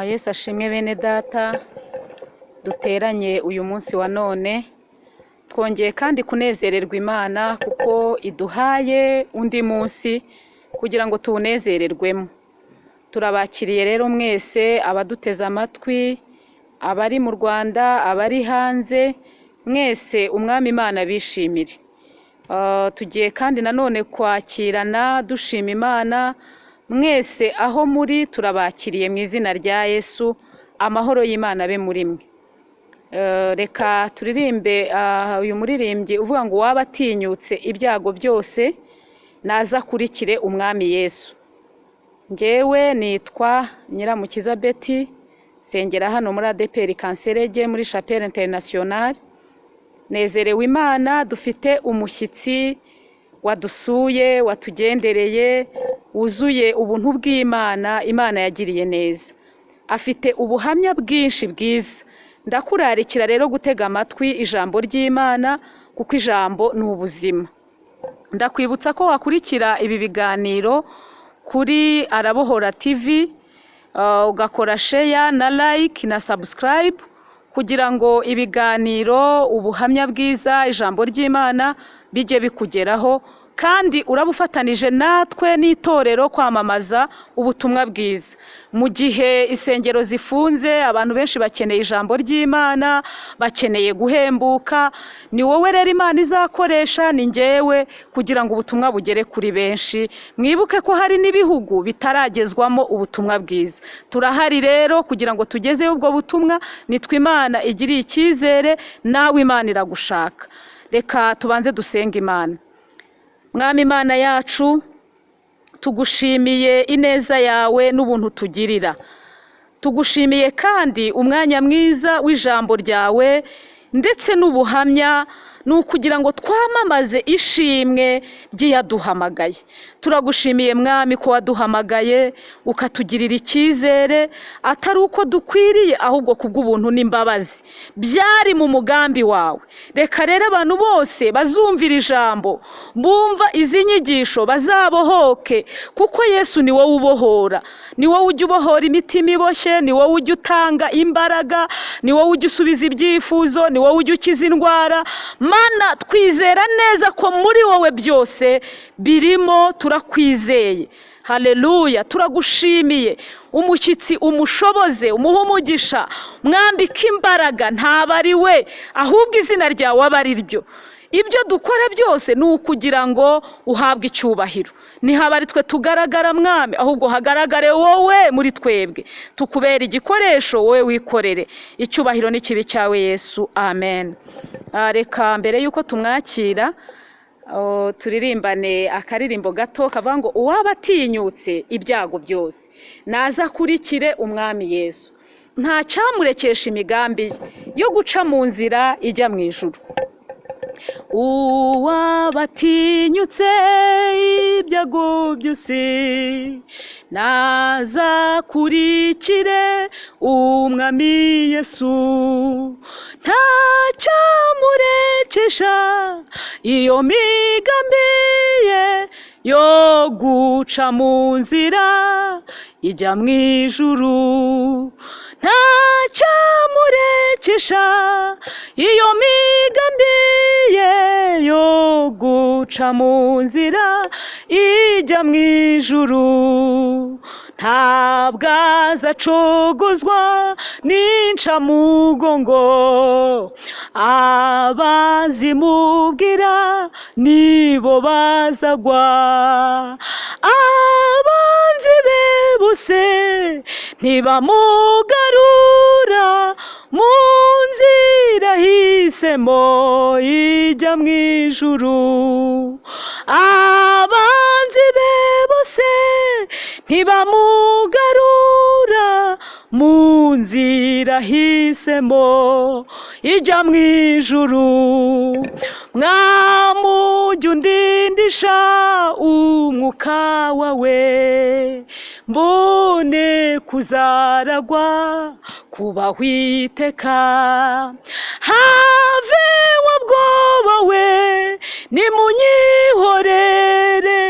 Yesu ashimwe bene data duteranye uyu munsi wa none, twongeye kandi kunezererwa Imana kuko iduhaye undi munsi kugira ngo tuwunezererwemo. Turabakiriye rero mwese abaduteze amatwi, abari mu Rwanda, abari hanze, mwese Umwami Imana abishimire. Tugiye kandi nanone kwakirana dushima Imana, mwese aho muri turabakiriye mu izina rya Yesu, amahoro y'Imana abe muri mwe. Reka turirimbe uyu muririmbyi uvuga ngo uwaba atinyutse ibyago byose naze akurikire Umwami Yesu. Njyewe nitwa Nyiramukiza Betty, nsengera hano muri ADEPR Kanserege muri Chapelle Internationale. Nezerewe Imana, dufite umushyitsi wadusuye, watugendereye, wuzuye ubuntu bw'Imana, Imana yagiriye neza. Afite ubuhamya bwinshi bwiza. Ndakurarikira rero gutega amatwi ijambo ry'Imana kuko ijambo ni ubuzima. Ndakwibutsa ko wakurikira ibi biganiro kuri Arabohora TV, ugakora share na like na subscribe kugira ngo ibiganiro, ubuhamya bwiza, ijambo ry'Imana bijye bikugeraho, kandi uraba ufatanije natwe n'itorero kwamamaza ubutumwa bwiza. Mu gihe insengero zifunze, abantu benshi bakeneye ijambo ry'Imana, bakeneye guhembuka, ni wowe rero Imana izakoresha, ni njyewe, kugira ngo ubutumwa bugere kuri benshi. Mwibuke ko hari n'ibihugu bitaragezwamo ubutumwa bwiza. Turahari rero kugira ngo tugezeyo ubwo butumwa, nitwe Imana igiriye icyizere, nawe Imana iragushaka. Reka tubanze dusenge Imana. Mwami Imana yacu, tugushimiye ineza yawe n'ubuntu tugirira. Tugushimiye kandi umwanya mwiza w'ijambo ryawe ndetse n'ubuhamya, ni ukugira ngo twamamaze ishimwe ry'iyaduhamagaye. Turagushimiye Mwami ko waduhamagaye ukatugirira icyizere, atari uko dukwiriye ahubwo kubw'ubuntu n'imbabazi byari mu mugambi wawe. Reka rero abantu bose bazumvira ijambo, bumva izi nyigisho, bazabohoke, kuko Yesu ni wowe ubohora, ni wowe ujya ubohora imitima iboshye, ni wowe ujya utanga imbaraga, ni wowe ujya usubiza ibyifuzo, ni wowe ujya ukiza indwara. Mana, twizera neza ko muri wowe byose birimo, turakwizeye. Haleluya, turagushimiye. Umushyitsi umushoboze, umuhe umugisha, mwambike imbaraga, ntaba ari we ahubwo izina ryawe aba ari ryo. Ibyo dukora byose ni ukugira ngo uhabwe icyubahiro. Ntihaba ari twe tugaragara Mwami, ahubwo hagaragare wowe muri twebwe, tukubera igikoresho, wowe wikorere. Icyubahiro n'ikibi cyawe Yesu, amen. Reka mbere y'uko tumwakira, turirimbane akaririmbo gato kavuga ngo uwaba atinyutse ibyago byose naze akurikire Umwami Yesu, nta cyamurekesha imigambi ye yo guca mu nzira ijya mu ijuru. Uwaba atinyutse ibyago byose nazakurikire Umwami Yesu, nta cyamurekesha iyo migambi ye yo guca mu nzira ijya mu ijuru. Nta cyamurekesha iyo migambi ye yo guca mu nzira ijya mu ijuru. Ntabwo azacogozwa n'incamugongo, abazimubwira nibo bazagwa. Abanzi be bose ntibamugarura mu nzira ahisemo ijya mu ijuru. Abanzi be bose ntibamugarura mu nzira ahisemo ijya mu ijuru. Mwami ujya undindisha umwuka wawe, mbone kuzaragwa kubaho iteka. Have wa bwoba we, nimunyihorere.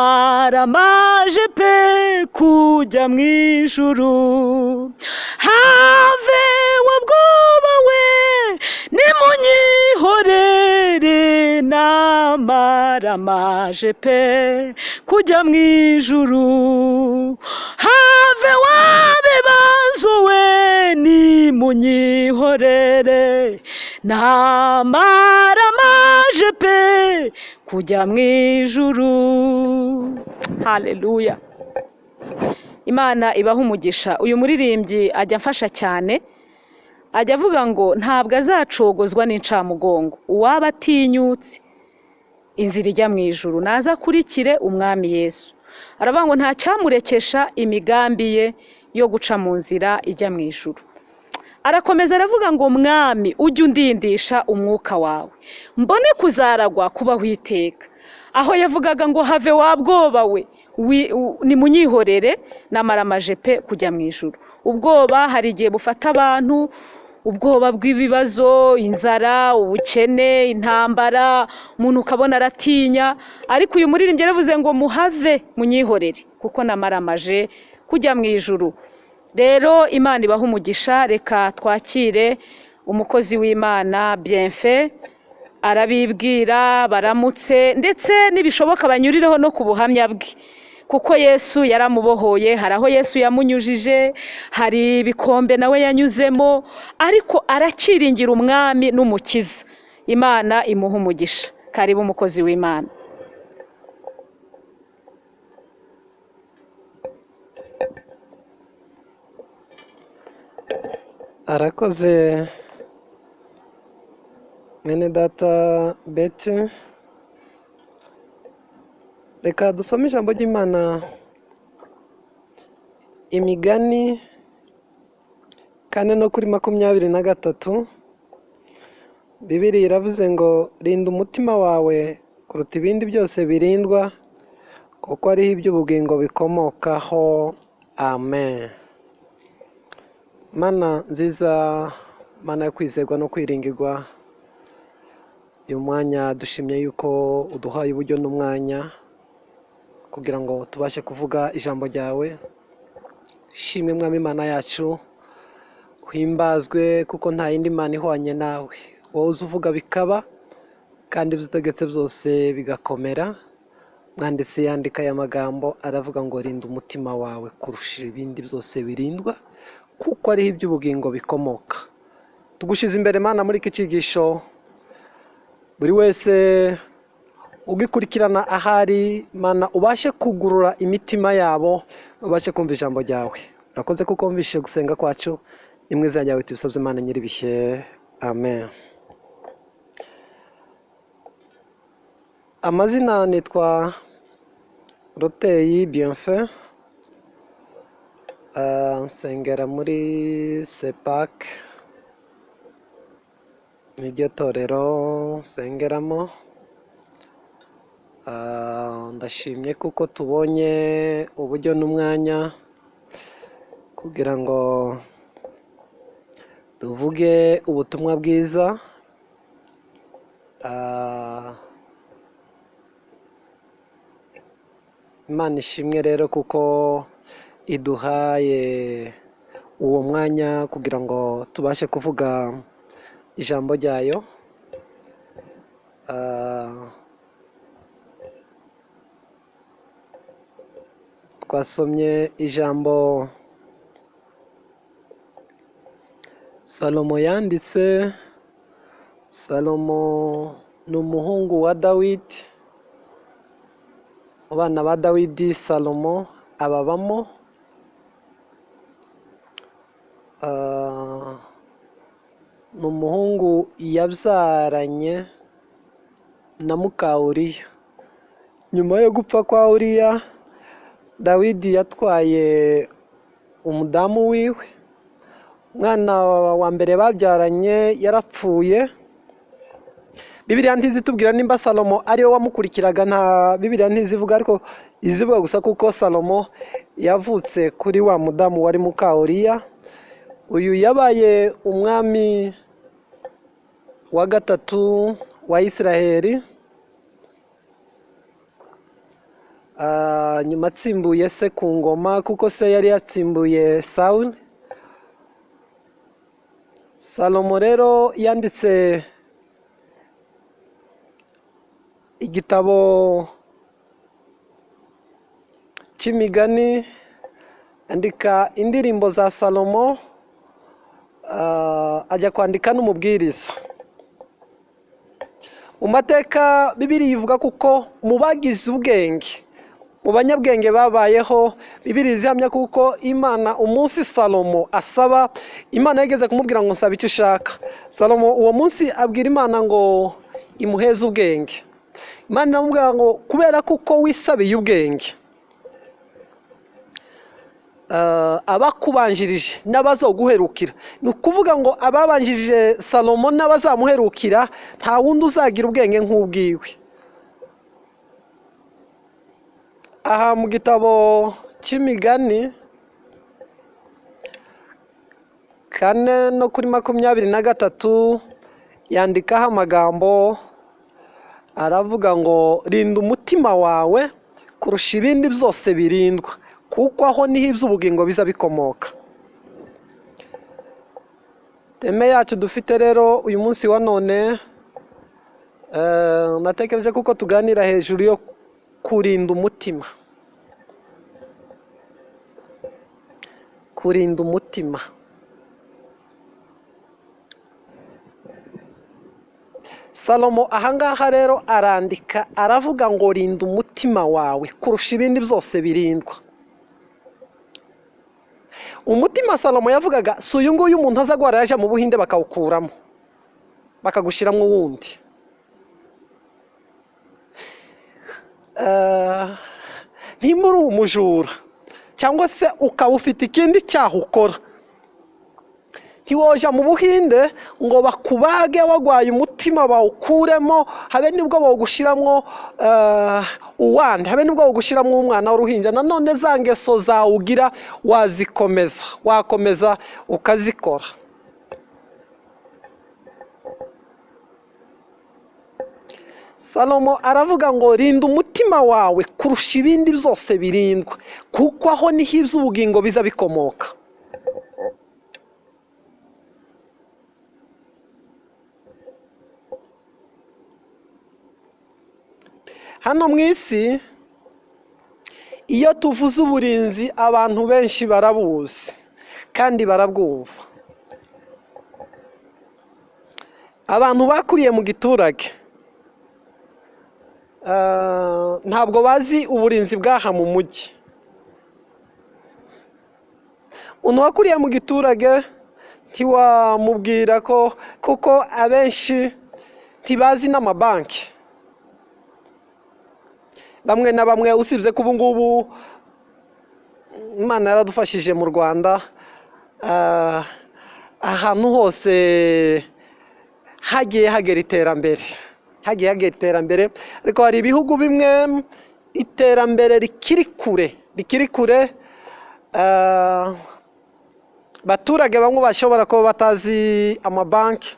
Namaramaje pe kujya mu ijuru. Have wa bwoba we, nimunyihorere, namaramaje pe kujya mu ijuru. Have wa bibazo we, nimunyihorere, namaramaje pe kujya mu ijuru. Haleluya! Imana ibaha umugisha. Uyu muririmbyi ajya amfasha cyane, ajya avuga ngo ntabwo azacogozwa n'incamugongo. Uwaba atinyutse inzira ijya mu ijuru naza akurikire Umwami Yesu. Aravuga ngo nta cyamurekesha imigambi ye yo guca mu nzira ijya mu ijuru. Arakomeza aravuga ngo: "Mwami, ujye undindisha umwuka wawe, mbone kuzaragwa kubaho iteka." Aho yavugaga ngo: "Have wa bwoba we, nimunyihorere, namaramaje pe kujya mu ijuru." Ubwoba hari igihe bufata abantu, ubwoba bw'ibibazo, inzara, ubukene, intambara, umuntu ukabona aratinya. Ariko uyu muririmbyi yaravuze ngo: "Muhave, munyihorere, kuko namaramaje kujya mu ijuru." Rero Imana ibaha umugisha. Reka twakire umukozi w'Imana Bienfait, arabibwira, baramutse, ndetse nibishoboka banyurireho no ku buhamya bwe, kuko Yesu yaramubohoye. Hari aho Yesu yamunyujije, hari ibikombe nawe yanyuzemo, ariko aracyiringira Umwami n'Umukiza. Imana imuha umugisha. Karibu, umukozi w'Imana. Arakoze mwene data Beti. Reka dusome ijambo ry'Imana, Imigani 4:23. Bibiri iravuze ngo: "Rinda umutima wawe kuruta ibindi byose birindwa, kuko ariho iby'ubugingo bikomokaho." Amen. Mana nziza, Mana yo kwizerwa no kwiringirwa, uyu mwanya dushimye yuko uduhaye uburyo n'umwanya kugira ngo tubashe kuvuga ijambo ryawe. Shimwe Mwami Imana yacu, uhimbazwe, kuko nta yindi Mana ihwanye nawe. Wowe uzi uvuga bikaba, kandi ibyo utegetse byose bigakomera. Mwanditsi yandika aya magambo aravuga ngo: "Rinda umutima wawe kurusha ibindi byose birindwa, kuko ariho iby'ubugingo bikomoka." Tugushyize imbere, Mana, muri iki cyigisho. Buri wese ugikurikirana ahari, Mana, ubashe kugurura imitima yabo, babashe kumva ijambo ryawe. Urakoze kuko wumvise gusenga kwacu. Ni mu izina ryawe tubisabye, Imana nyir'ibihe, amen. Amazina nitwa Roteyi Bienfait, nsengera muri CEPAC, niryo torero nsengeramo. Ndashimye kuko tubonye uburyo n'umwanya kugira ngo tuvuge ubutumwa bwiza. Imana ishimwe rero kuko iduhaye uwo mwanya kugira ngo tubashe kuvuga ijambo ryayo. Twasomye ijambo Salomo yanditse. Salomo ni umuhungu wa Dawidi. Mu bana ba Dawidi Salomo ababamo. Ni umuhungu yabyaranye na muka Uriya. Nyuma yo gupfa kwa Uriya, Dawidi yatwaye umudamu wiwe. Umwana wa mbere babyaranye yarapfuye. Bibiliya ntizitubwira nimba Salomo ariwe wamukurikiraga, nta Bibiliya ntizivuga, ariko izivuga gusa kuko Salomo yavutse kuri wa mudamu wari muka Uriya. Uyu yabaye umwami wa gatatu wa Isiraheli. Nyuma atsimbuye se ku ngoma, kuko se yari yatsimbuye Sawuli. Salomo rero yanditse igitabo cy'imigani, andika indirimbo za Salomo, ajya kwandika n'umubwiriza. Mu mateka Bibiliya ivuga kuko mu bagize ubwenge, mu banyabwenge babayeho, Bibiliya izihamya kuko Imana umunsi Salomo asaba, Imana yigeze kumubwira ngo nsaba icyo ushaka. Salomo uwo munsi abwira Imana ngo imuheze ubwenge. Imana iramubwira ngo kubera kuko wisabiye ubwenge, abakubanjirije n'abazoguherukira, ni ukuvuga ngo ababanjirije Salomo n'abazamuherukira, nta wundi uzagira ubwenge nk'ubwiwe. Aha mu gitabo cy'imigani 4:23 yandikaho amagambo aravuga ngo rinda umutima wawe kurusha ibindi byose birindwa, kuko aho niho iby'ubugingo biza bikomoka. Teme yacu dufite rero uyu munsi wa none, natekereje kuko tuganira hejuru yo kurinda umutima. Kurinda umutima. Salomo ahangaha rero arandika aravuga ngo rinda umutima wawe kurusha ibindi byose birindwa. Umutima Salomo yavugaga si uyu nguyu umuntu aza guhara yaje mu Buhinde bakawukuramo bakagushyiramo uwundi. Nimba uri umujura cyangwa se ukaba ufite ikindi cyaha ukora, ntiwoja mu Buhinde ngo bakubage wagwaye umutima bawukuremo, habe nibwo bawugushyiramo uwandi, habe nibwo bawugushyiramo umwana w'uruhinja. Nanone za ngeso zawugira wazikomeza, wakomeza ukazikora. Salomo aravuga ngo rinda umutima wawe kurusha ibindi byose birindwa, kuko aho niho iby'ubugingo biza bikomoka. Hano mu isi iyo tuvuze uburinzi abantu benshi barabuzi kandi barabwumva. Abantu bakuriye mu giturage ntabwo bazi uburinzi bw'aha mu mujyi. Umuntu wakuriye mu giturage ntiwamubwira ko, kuko abenshi ntibazi n'amabanki. Bamwe na bamwe, usibye ko ubu ngubu Imana yaradufashije mu Rwanda, ahantu hose hagiye hagera iterambere, hagiye hagera iterambere, ariko hari ibihugu bimwe iterambere rikiri kure, rikiri kure. Abaturage bamwe bashobora kuba batazi amabanki,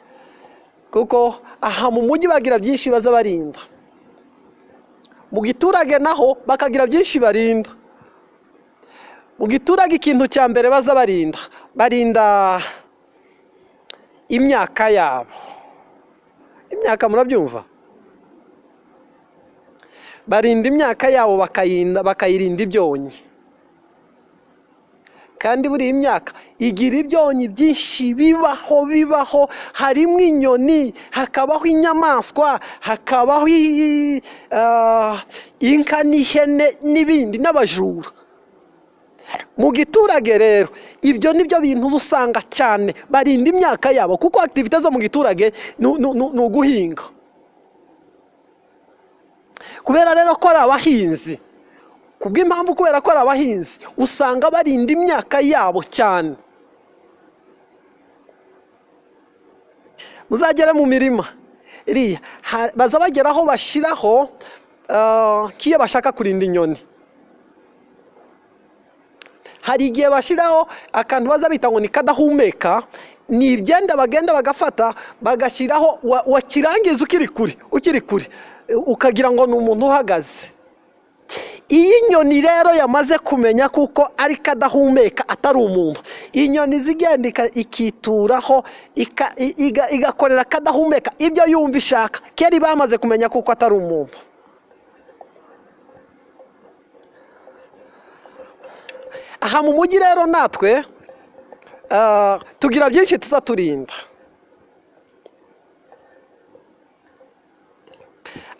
kuko aha mu mujyi bagira byinshi baza barinda, mu giturage naho bakagira byinshi barinda. Mu giturage ikintu cya mbere baza barinda, barinda imyaka yabo. Imyaka murabyumva? Barinda imyaka yabo bakayirinda ibyonnyi. Kandi buri imyaka igira ibyonnyi byinshi bibaho, harimo inyoni, hakabaho inyamaswa, hakabaho inka n'ihene n'ibindi n'abajura. Mu giturage rero ibyo nibyo bintu usanga cyane barinda imyaka yabo, kuko activite zo mu giturage ni uguhinga. Kubera rero ko ari abahinzi, kubw'impamvu kubera ko ari abahinzi, usanga barinda imyaka yabo cyane. Muzagere mu mirima iriya, baza bageraho bashyiraho nk'iyo bashaka kurinda inyoni. Hari igihe bashyiraho akantu baza bita ngo ni kadahumeka, ni ibyenda bagenda bagafata bagashyiraho, wakirangiza ukiri kure, ukagira ngo ni umuntu uhagaze. Iyo inyoni rero yamaze kumenya kuko ari kadahumeka atari umuntu, inyoni zigenda ikituraho, igakorera kadahumeka ibyo yumva ishaka. Kera bamaze kumenya kuko atari umuntu. Aha mu mujyi rero natwe tugira byinshi tuzaturinda.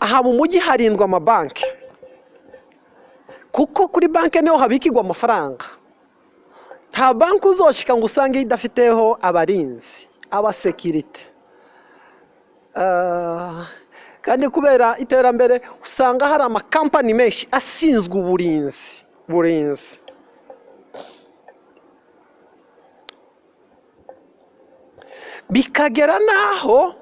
Aha mu mujyi harindwa amabanki, kuko kuri banki niho habikirwa amafaranga. Nta banki uzoshika ngo usange idafiteho abarinzi, abasekirite. Kandi kubera iterambere usanga hari amakampani menshi ashinzwe uburinzi. Bikagera n'aho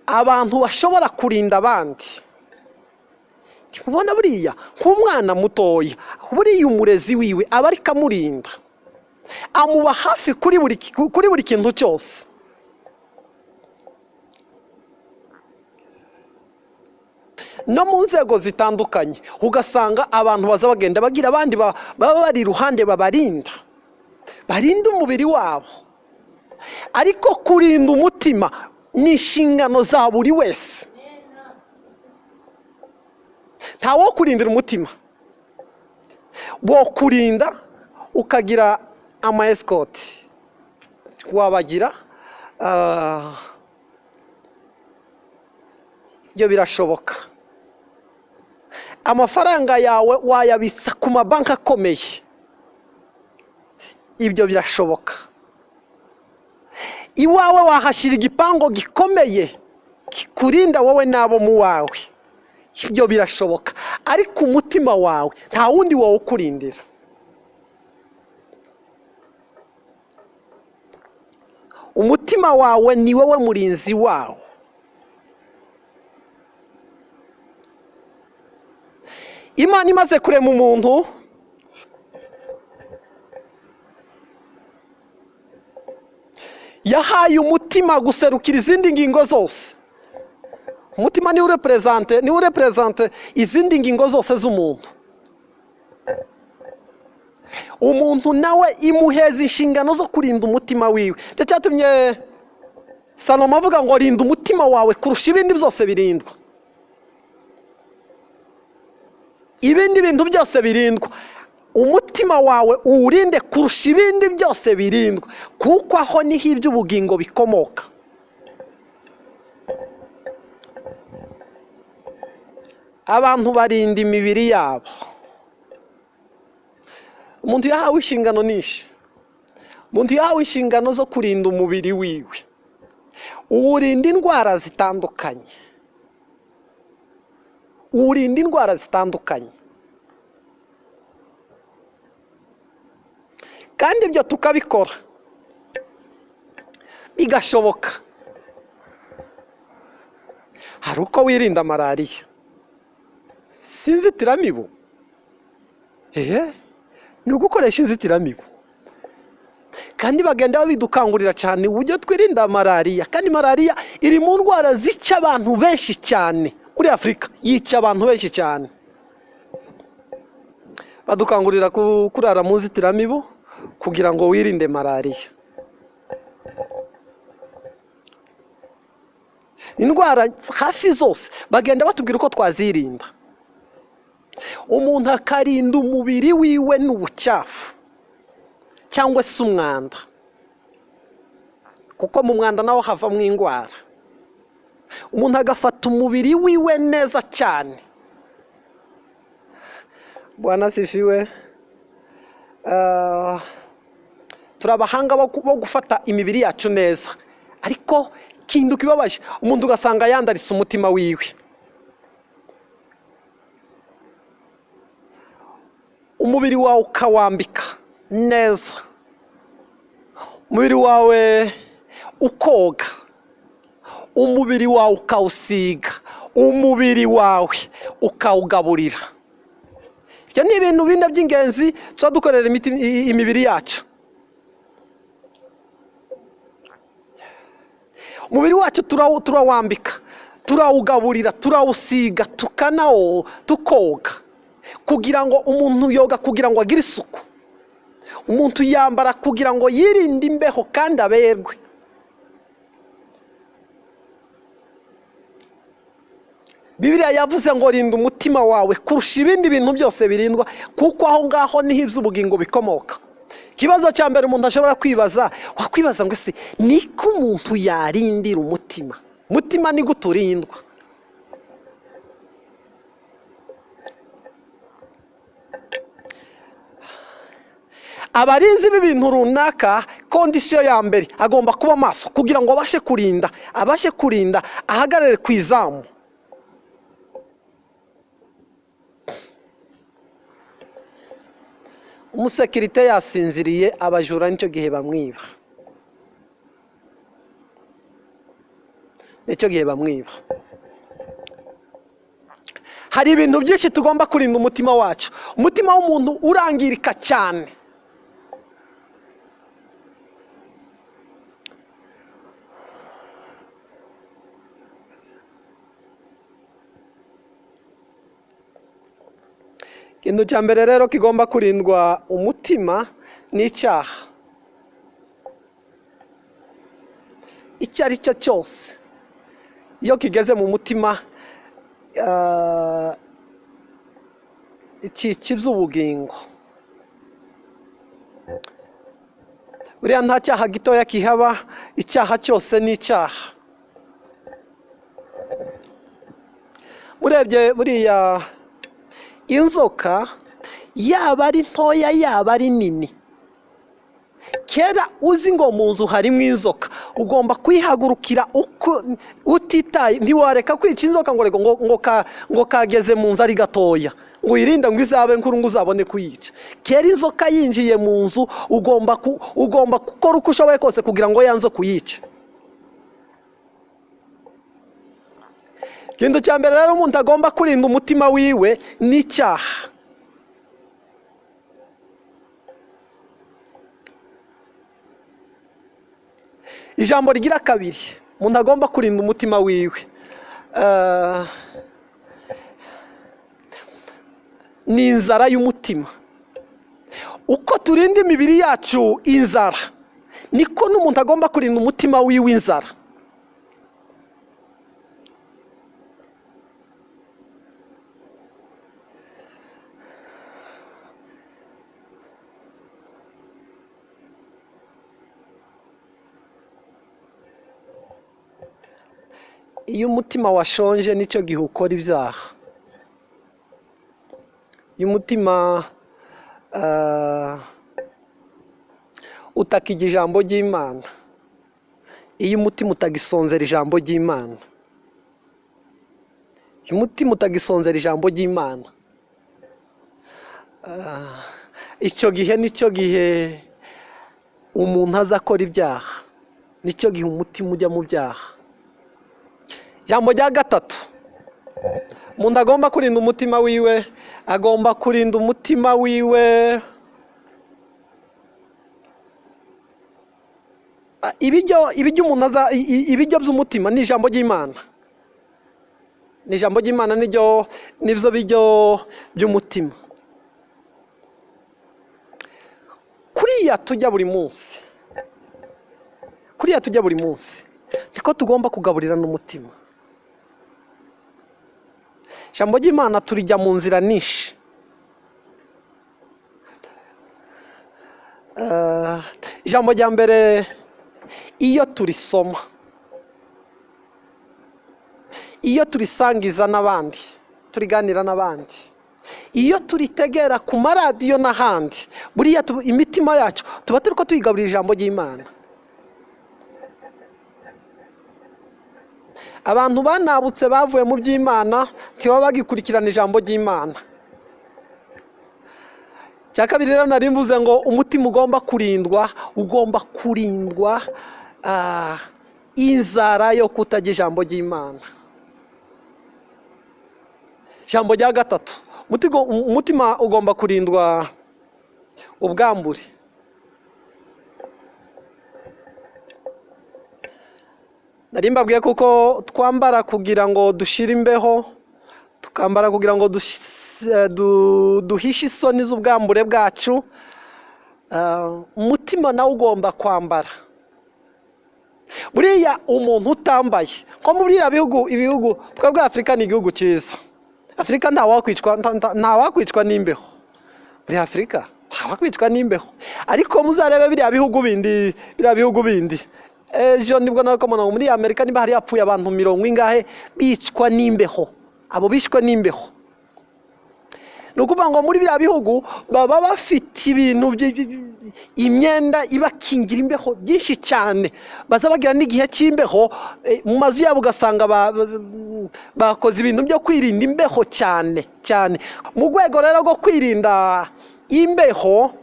abantu bashobora kurinda abandi. Ubona buriya nk'umwana mutoya, buriya umurezi wiwe aba ariko amurinda, amuba hafi kuri buri kintu cyose. No mu nzego zitandukanye ugasanga abantu baza bagenda bagira abandi baba bari iruhande babarinda, barinda umubiri wabo. Ariko kurinda umutima ni inshingano za buri wese. Nta wo kurindira umutima, wo kurinda ukagira ama esikoti wabagira, ibyo birashoboka. Amafaranga yawe wayabitsa ku mabanki akomeye, ibyo birashoboka. Iwawe wahashyira igipangu gikomeye kikurinda wowe n'abo mu wawe, ibyo birashoboka. Ariko umutima wawe nta wundi wawukurindira. Umutima wawe ni wowe murinzi wawo. Imana imaze kurema umuntu, yahaye umutima guserukira izindi ngingo zose. Umutima ni urepresente izindi ngingo zose z'umuntu. Umuntu nawe imuheza inshingano zo kurinda umutima wiwe. Icyo cyatumye Salomo avuga ngo rinda umutima wawe kurusha ibindi byose birindwa. Ibindi bintu byose birindwa, umutima wawe uwurinde kurusha ibindi byose birindwa, kuko aho niho iby'ubugingo bikomoka. Abantu barinda imibiri yabo. Umuntu yahawe inshingano nyinshi. Umuntu yahawe inshingano zo kurinda umubiri wiwe, uwurinda indwara zitandukanye, uwurinda indwara zitandukanye. Kandi ibyo tukabikora bigashoboka. Hari uko wirinda malariya, si inzitiramibu, ni ugukoresha inzitiramibu. Kandi bagenda babidukangurira cyane uburyo twirinda malariya. Kandi malariya iri mu ndwara zica abantu benshi cyane muri Afurika, yica abantu benshi cyane. Badukangurira kurara mu nzitiramibu kugira ngo wirinde malariya. Indwara hafi zose bagenda batubwira uko twazirinda. Umuntu akarinda umubiri wiwe n'ubucafu cyangwa se umwanda, kuko mu mwanda naho havamo indwara. Umuntu agafata umubiri wiwe neza cyane. Bwana sifiwe. Turi abahanga bo gufata imibiri yacu neza, ariko ikintu kibabaje umuntu ugasanga yandaritse umutima wiwe. Umubiri wawe ukawambika neza, umubiri wawe ukoga, umubiri wawe ukawusiga, umubiri wawe ukawugaburira. Ibyo ni ibintu bine by'ingenzi tuba dukorera imibiri yacu. Umubiri wacu turawambika, Turawugaburira, turawusiga, tukanawo, tukoga, kugira ngo umuntu yoga kugira ngo agire isuku. Umuntu yambara kugira ngo yirinde imbeho kandi aberwe. Bibiliya yavuze ngo rinda umutima wawe kurusha ibindi bintu byose birindwa, kuko aho ngaho niho iby'ubugingo bikomoka. Ikibazo cya mbere umuntu ashobora kwibaza, wakwibaza ngo ese niko umuntu yarindira umutima? Umutima ni gute urindwa? Abarinzi b'ibintu runaka, condition ya mbere agomba kuba maso kugira ngo abashe kurinda, abashe kurinda, ahagarare ku izamu. Umusekirite yasinziriye, abajura nicyo gihe bamwiba. Nicyo gihe bamwiba. Hari ibintu byinshi tugomba kurinda umutima wacu. Umutima w'umuntu urangirika cyane. Ikintu cya mbere rero kigomba kurindwa umutima ni icyaha. Icyo ari cyo cyose iyo kigeze mu mutima, cyica iby'ubugingo. Buriya nta cyaha gitoya kihaba, icyaha cyose ni icyaha. Urebye buriya inzoka yaba ari ntoya yaba ari nini, kera uzi ngo mu nzu harimo inzoka, ugomba kwihagurukira uko utitaye. Ntiwareka kwica inzoka ngo ngo kageze mu nzu ari gatoya, ngo uyirinde ngo izabe nkuru ngo uzabone kuyica. Kera inzoka yinjiye mu nzu, ugomba gukora uko ushoboye kose kugira ngo ya nzoka uyice. Ikintu cya mbere rero umuntu agomba kurinda umutima wiwe ni icyaha. Ijambo rigira kabiri umuntu agomba kurinda umutima wiwe, ni inzara y'umutima. Uko turinda imibiri yacu inzara, niko n'umuntu agomba kurinda umutima wiwe inzara. Iyo umutima washonje nicyo gihe ukora ibyaha. Iyo umutima utakijya ijambo ry'Imana, iyo umutima utagisonzera ijambo ry'Imana, iyo umutima utagisonzera ijambo ry'Imana, icyo gihe nicyo gihe umuntu aza akora ibyaha, nicyo gihe umutima ujya mu byaha. Ijambo rya gatatu umuntu agomba kurinda umutima wiwe, agomba kurinda umutima wiwe ibiryo umuntu aza, ibiryo by'umutima ni ijambo ry'Imana. Ni ijambo ry'Imana, nibyo biryo by'umutima. Kuriya tujya buri munsi, kuriya tujya buri munsi, niko tugomba kugaburira n'umutima. Ijambo ry'Imana turijya mu nzira nyinshi. Ijambo rya mbere, iyo turisoma, iyo turisangiza n'abandi, turiganira n'abandi, iyo turitegera ku maradiyo n'ahandi, buriya imitima yacu tuba turiko tuyigaburira ijambo ry'Imana. Abantu banabutse bavuye mu by'Imana ntibaba bagikurikirana ijambo ry'Imana. Cya kabiri rero nari mvuze ngo umutima ugomba kurindwa, ugomba kurindwa inzara yo kutarya ijambo ry'Imana. Ijambo rya gatatu, umutima ugomba kurindwa ubwambure. Nari mbabwiye kuko twambara kugira ngo dushire imbeho, tukambara kugira ngo duhishe isoni z'ubwambure bwacu. Umutima nawe ugomba kwambara. Buriya umuntu utambaye, nko muri biriya bihugu, ibihugu twebwe Afurika ni igihugu cyiza. Afurika ntawakwicwa n'imbeho. Muri Afurika ntawakwicwa n'imbeho, ariko muzarebe biriya bihugu bindi, biriya bihugu bindi. Ejo nibwo nari kubona ngo muri Amerika niba hari hapfuye abantu mirongo ingahe bicwa n'imbeho, abo bishwe n'imbeho. Ni ukuvuga ngo muri biriya bihugu baba bafite ibintu imyenda ibakingira imbeho byinshi cyane. Baza bagira n'igihe cy'imbeho, mu mazu yabo ugasanga bakoze ibintu byo kwirinda imbeho cyane cyane. Mu rwego rero rwo kwirinda imbeho,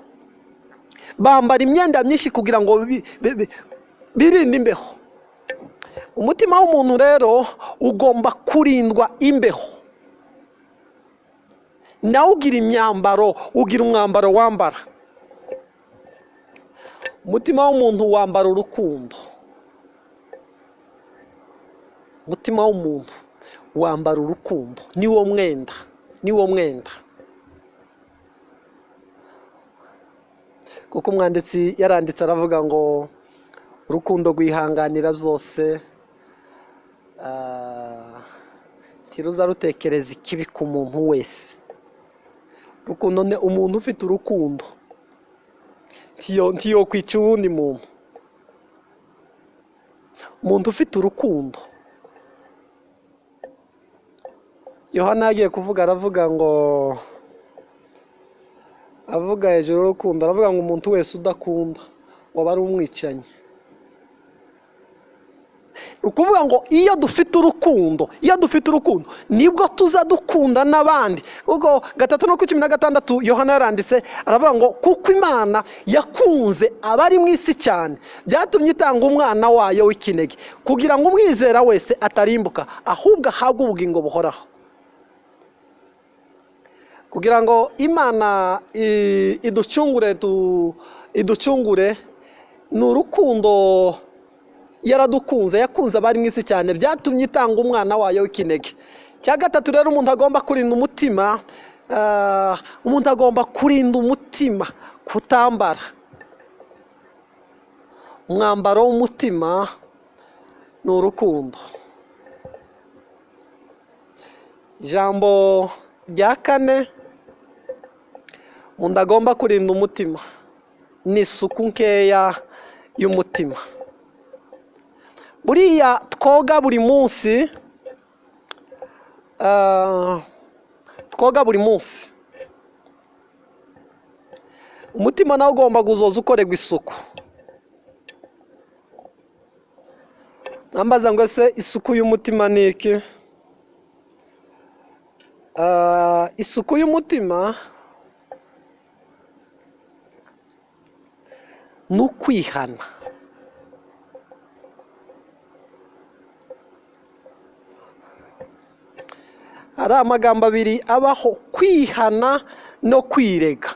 bambara imyenda myinshi kugira ngo birinde imbeho. Umutima w'umuntu rero ugomba kurindwa imbeho. Nawe ugira imyambaro, ugira umwambaro wambara. Umutima w'umuntu wambara urukundo. Umutima w'umuntu wambara urukundo, niwo mwenda, niwo mwenda. Kuko umwanditsi yaranditse aravuga ngo urukundo rwihanganira byose, ntiruza rutekereza ikibi ku muntu wese. Urukundo ni umuntu ufite urukundo ntiyo kwica uwundi muntu. Umuntu ufite urukundo. Yohana yagiye kuvuga aravuga ngo, avuga hejuru y'urukundo, aravuga ngo umuntu wese udakunda ngo aba ari umwicanyi. Ni ukuvuga ngo iyo dufite urukundo, iyo dufite urukundo nibwo tuza dukunda n'abandi. Kuko 3:16 Yohana yaranditse aravuga ngo kuko Imana yakunze abari mu isi cyane, byatumye itanga umwana wayo w'ikinege kugira ngo umwizera wese atarimbuka ahubwo ahabwe ubugingo buhoraho. Kugira ngo Imana iducungure ni urukundo yaradukunze, yakunze abari mu isi cyane, byatumye itanga umwana wayo w'ikinege. Cya gatatu rero, umuntu agomba kurinda umutima, umuntu agomba kurinda umutima kutambara. Umwambaro w'umutima ni urukundo. Ijambo rya kane, umuntu agomba kurinda umutima ni isuku nkeya y'umutima. Buriya twoga buri munsi, twoga buri munsi. Umutima nawe ugomba kuzoza ukorerwa isuku. Nambaza ngo ese isuku y'umutima ni iki? Isuku y'umutima ni ukwihana. Hari amagambo abiri abaho, kwihana no kwirega.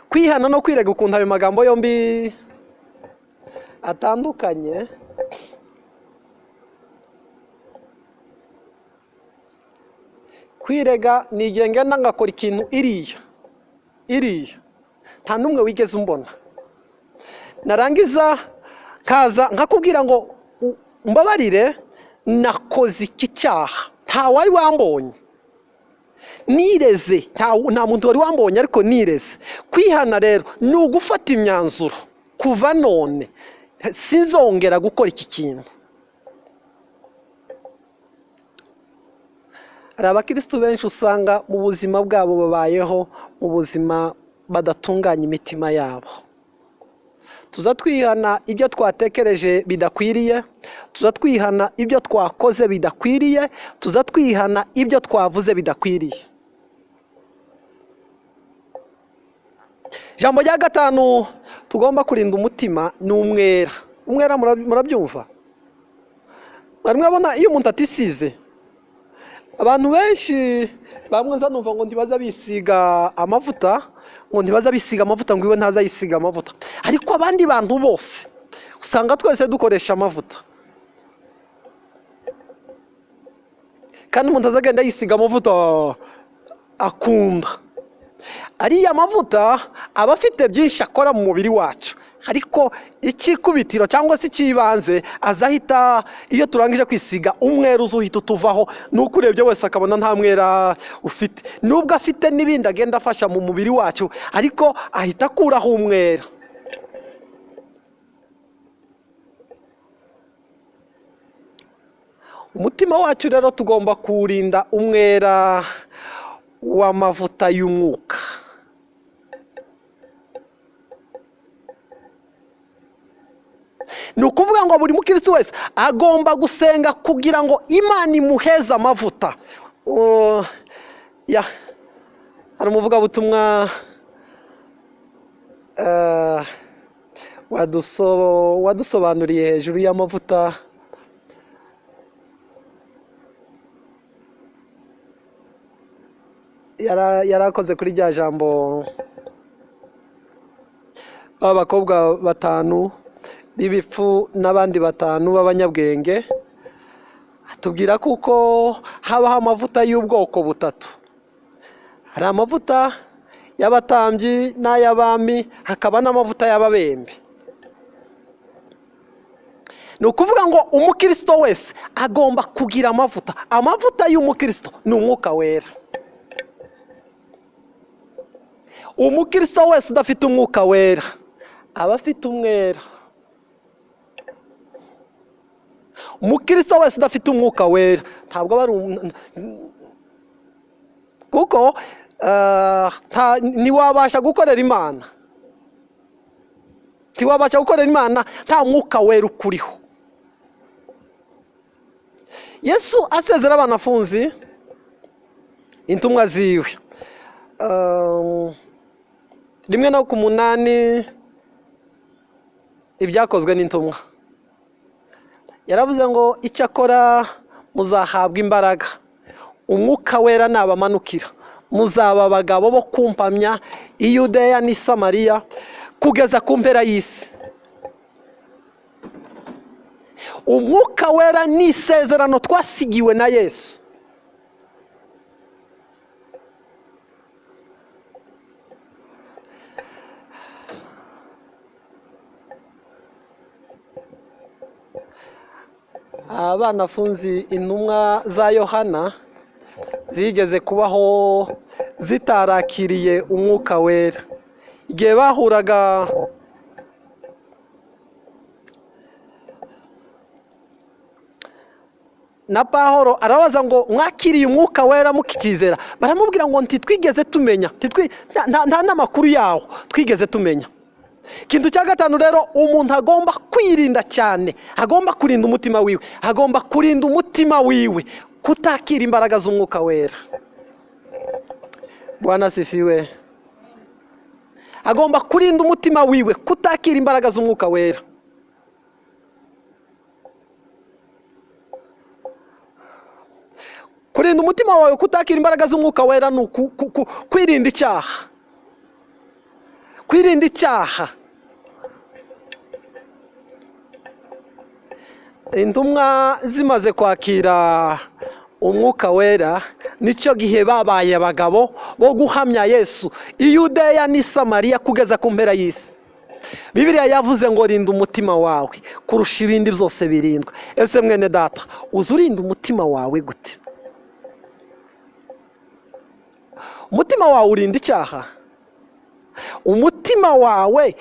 Kwihana no kwirega, ukuntu ayo magambo yombi atandukanye. Kwirega ni igihe ngenda ngakora ikintu iriya iriya, nta n'umwe wigeze umbona, narangiza kaza nkakubwira ngo mbabarire nakoze iki cyaha, nta wari wambonye, nireze, nta muntu wari wambonye ariko nireze. Kwihana rero ni ugufata imyanzuro, kuva none sinzongera gukora iki kintu. Hari abakirisitu benshi usanga mu buzima bwabo babayeho mu buzima badatunganya imitima yabo. Tuza twihana ibyo twatekereje bidakwiriye, tuza twihana ibyo twakoze bidakwiriye, tuza twihana ibyo twavuze bidakwiriye. Ijambo rya gatanu tugomba kurinda umutima ni umwera. Umwera murabyumva? Mwari mwabona iyo umuntu atisize? Abantu benshi Bamwe nza numva ngo ntibaza bisiga amavuta, ngo ntibaza bisiga amavuta, ngo iwe ntaza yisiga amavuta. Ariko abandi bantu bose usanga twese dukoresha amavuta, kandi umuntu azagenda yisiga amavuta akunda. Ariya mavuta aba afite byinshi akora mu mubiri wacu, ariko icyikubitiro cyangwa se icy'ibanze azahita, iyo turangije kwisiga umwera uzuhita utuvaho, nuko urebye wese akabona nta mwera ufite, nubwo afite n'ibindi agenda afasha mu mubiri wacu, ariko ahita akuraho umwera. Umutima wacu rero tugomba kuwurinda umwera w'amavuta y'umwuka. Ni ukuvuga ngo buri mukristo wese agomba gusenga kugira ngo Imana imuheze amavuta. Hari umuvugabutumwa wadusobanuriye hejuru y'amavuta. Yarakoze kuri rya jambo b'abakobwa batanu b'ibipfu n'abandi batanu b'abanyabwenge, atubwira kuko habaho amavuta y'ubwoko butatu. Hari amavuta y'abatambyi n'ay'abami, hakaba n'amavuta y'ababembe. Ni ukuvuga ngo umukristo wese agomba kugira amavuta. Amavuta y'umukristo ni umwuka wera. Umukristo wese udafite umwuka wera aba afite umwera. Umukristo wese udafite umwuka wera ntabwo aba ari, kuko ntiwabasha gukorera Imana, ntiwabasha gukorera Imana nta mwuka wera ukuriho. Yesu asezera abanafunzi intumwa ziwe 1:8 ibyakozwe n'intumwa, yaravuze ngo icyakora muzahabwa imbaraga, umwuka wera nabamanukira, muzaba abagabo bo kumpamya i Yudeya n'i Samariya kugeza ku mpera y'isi. Umwuka wera ni isezerano twasigiwe na Yesu. Abanafunzi intumwa za Yohana zigeze kubaho zitarakiriye umwuka wera. Igihe bahuraga na Pawulo arabaza ngo mwakiriye umwuka wera mukizera? Baramubwira ngo ntitwigeze tumenya, nta n'amakuru yawo twigeze tumenya. Ikintu cya gatanu rero umuntu agomba kwirinda cyane, agomba kurinda umutima wiwe, agomba kurinda umutima wiwe kutakira imbaraga z'umwuka wera. Bwana sifiwe. Agomba kurinda umutima wiwe kutakira imbaraga z'umwuka wera. Kurinda umutima wawe kutakira imbaraga z'umwuka wera ni kwirinda icyaha. Kwirinda icyaha. Intumwa zimaze kwakira umwuka wera, nicyo gihe babaye abagabo bo guhamya Yesu i Yudeya n'i Samariya kugeza ku mpera y'isi. Bibiliya yavuze ngo rinda umutima wawe kurusha ibindi byose birindwa. Ese mwene data, uzi urinda umutima wawe gute? Umutima wawe urinda icyaha? Umutima wawe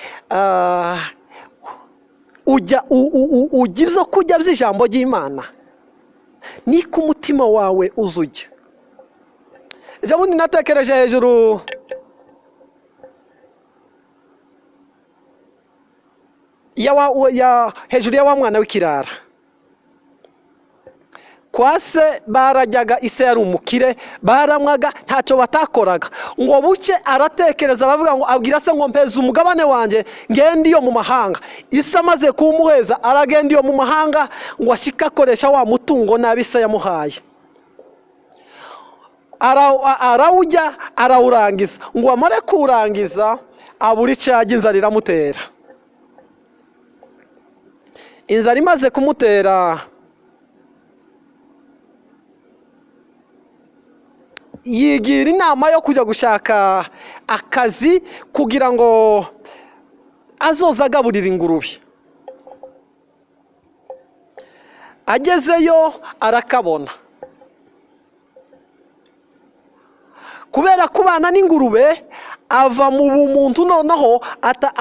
ujya ibyo kurya by'ijambo ry'Imana? Niko umutima wawe uzujya. Ejo bundi natekereje hejuru hejuru ya wa mwana w'ikirara. Kwa se barajyaga, ise yari umukire, baramwaga, ntacyo batakoraga. Ngo buke aratekereza aravuga ngo abwira se ngo mpeza umugabane wanjye ngende iyo mu mahanga. Ise amaze kumuheza aragenda iyo mu mahanga ngo ashike akoresha wa mutungo nabi se yamuhaye. Arawujya arawurangiza, ngo amare kuwurangiza abura icyo arya, inzara iramutera. Inzara imaze kumutera, yigira inama yo kujya gushaka akazi kugira ngo azoze agaburira ingurube. Agezeyo arakabona. Kubera kubana n'ingurube ava mu bumuntu, noneho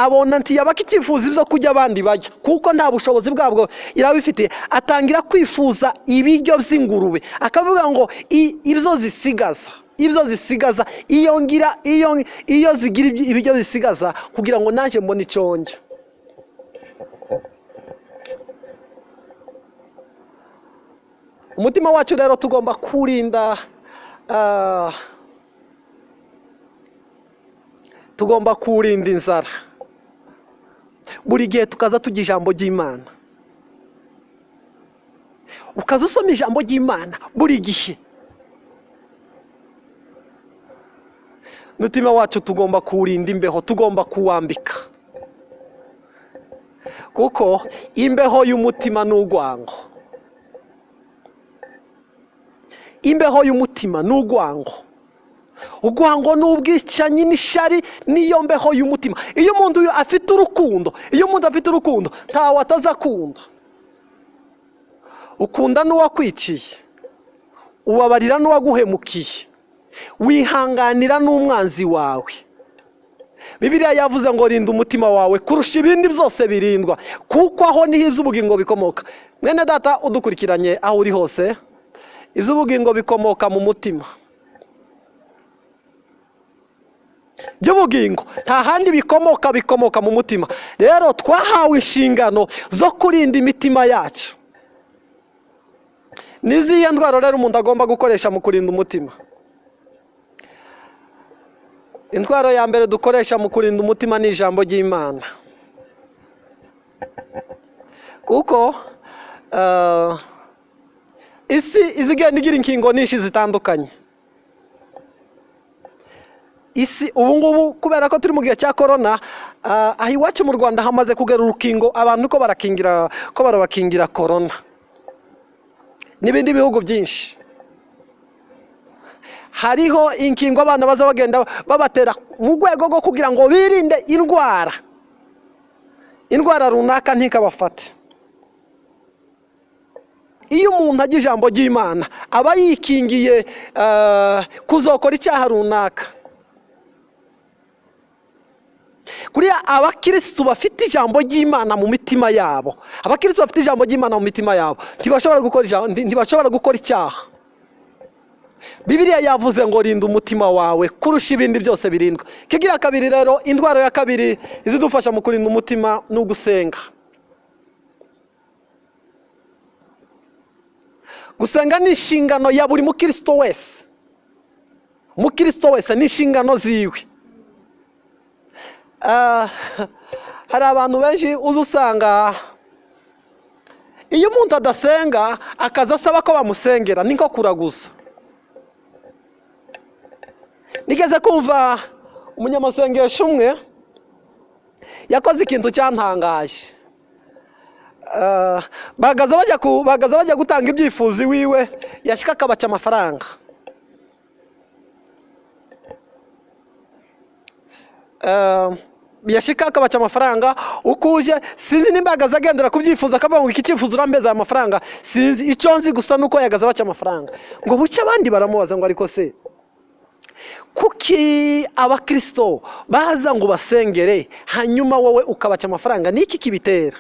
abona nti yaba akikifuza ibyo kurya abandi barya, kuko nta bushobozi bwabwo yarabifite. Atangira kwifuza ibiryo by'ingurube, akavuga ngo ibyo zisigaza, ibyo zisigaza, iyo ngira, iyo zigira ibiryo zisigaza kugira ngo nanjye mbone icyo ndya. Umutima wacu rero tugomba kurinda, tugomba kurinda inzara. Buri gihe tukaza tujya ijambo ry'Imana, ukaza usoma ijambo ry'Imana buri gihe. Umutima wacu tugomba kuwurinda imbeho, tugomba kuwambika, kuko imbeho y'umutima ni urwango. Imbeho y'umutima ni urwango. Urwango ni ubwicanyi n'ishari, niyo mbeho y'umutima. Iyo umuntu afite urukundo, iyo umuntu afite urukundo ntawe atazakunda. Ukunda n'uwakwiciye, ubabarira n'uwaguhemukiye, wihanganira n'umwanzi wawe. Bibiliya yavuze ngo rinda umutima wawe kurusha ibindi byose birindwa, kuko aho niho iby'ubugingo bikomoka. Mwene data udukurikiranye aho uri hose, iby'ubugingo bikomoka mu mutima. By'ubugingo nta handi bikomoka, bikomoka mu mutima. Rero twahawe inshingano zo kurinda imitima yacu. Nizihe ndwara rero umuntu agomba gukoresha mu kurinda umutima? Intwaro ya mbere dukoresha mu kurinda umutima ni ijambo ry'Imana, kuko isi izigenda igira inkingo nyinshi zitandukanye. Isi ubu ngubu kubera ko turi mu gihe cya corona, aha iwacu mu Rwanda hamaze kugera urukingo, abantu ko barakingira, ko barabakingira corona n'ibindi bihugu byinshi. Hariho inkingo abana baza bagenda babatera mu rwego rwo kugira ngo birinde indwara, indwara runaka ntikabafate. Iyo umuntu agira ijambo ry'Imana aba yikingiye kuzokora icyaha runaka. Kuriya abakirisitu bafite ijambo ry'Imana mu mitima yabo, abakirisitu bafite ijambo ry'Imana mu mitima yabo ntibashobora gukora icyaha. Bibiliya yavuze ngo rinda umutima wawe kurusha ibindi byose birindwa. Kigira kabiri rero, indwara ya kabiri izidufasha mu kurinda umutima ni ugusenga. Gusenga ni inshingano ya buri mukristo wese. Umukristo wese ni inshingano ziwe. Hari abantu benshi uza usanga iyo umuntu adasenga akaza asaba ko bamusengera niko kuraguza. Nigeze kumva umunyamasengesho umwe yakoze ikintu cyantangaje. Bagaza bajya gutanga ibyifuzo iwiwe, yashika akabaca amafaranga. Yashika akabaca amafaranga ukuje, sinzi nimba yagaza agendera ku byifuzo akavuga ngo iki cyifuzo urambeza aya mafaranga, sinzi icyo nzi gusa nuko yagaza baca amafaranga. Ngo buce abandi baramubaza ngo ariko se kuki abakristo baza ngo basengere hanyuma wowe ukabaca amafaranga, niki kibitera?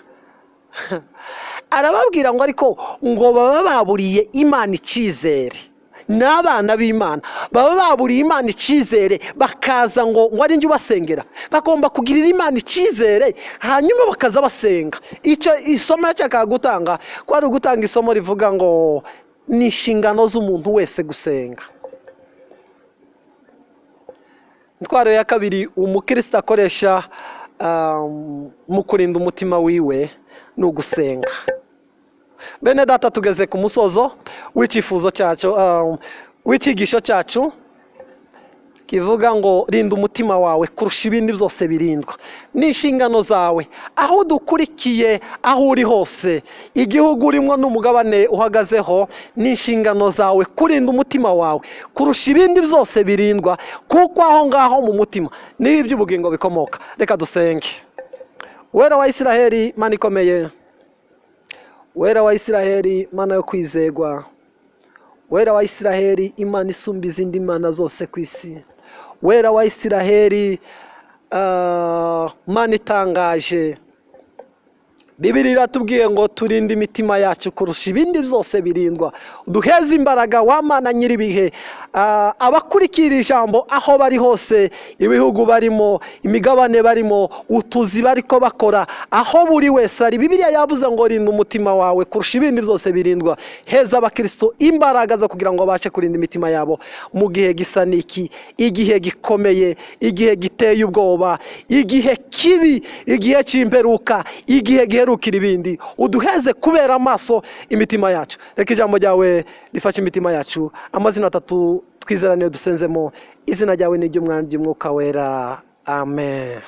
Arababwira ngo ariko ngo baba baburiye Imana icyizere, n'abana b'Imana baba baburiye Imana icyizere, bakaza ngo ari njye ubasengera. Bagomba kugirira Imana icyizere hanyuma bakaza basenga. Icyo isomo yashakaga gutanga kwari ugutanga isomo rivuga ngo ni inshingano z'umuntu wese gusenga. Intwaro ya kabiri umukristo akoresha mu kurinda umutima wiwe ni ugusenga. Bene data, tugeze ku musozo w'icyifuzo cyacu, w'icyigisho cyacu kivuga ngo rinda umutima wawe kurusha ibindi byose birindwa. Ni inshingano zawe, aho udukurikiye, aho uri hose, igihugu urimo n'umugabane uhagazeho, ni inshingano zawe kurinda umutima wawe kurusha ibindi byose birindwa, kuko aho ngaho mu mutima niho iby'ubugingo bikomoka. Reka dusenge. Wera wa Isiraheli, Mana ikomeye, Wera wa Isiraheli, Mana yo kwizegwa, Wera wa Isiraheli, Imana isumba izindi mana zose ku isi, Wera wa Isiraheli, Mana itangaje. Bibiri iratubwiye ngo turinde imitima yacu kurusha ibindi byose birindwa. Duheze imbaraga wa Mana nyir'ibihe. Abakurikira ijambo aho bari hose, ibihugu barimo, imigabane barimo, utuzi bariko bakora, aho buri wese ari, Bibiliya yavuze ngo rinda umutima wawe kurusha ibindi byose birindwa. Heza abakristo imbaraga zo kugira ngo babashe kurinda imitima yabo mu gihe gisa n'iki, igihe gikomeye, igihe giteye ubwoba, igihe kibi, igihe cy'imperuka, igihe giherukira ibindi. Uduheze kubera amaso imitima yacu. Reka ijambo ryawe rifashe imitima yacu. Amazina atatu twizera niyo dusenzemo, izina ryawe ni iry'Umwana, ry'Umwuka Wera, amen.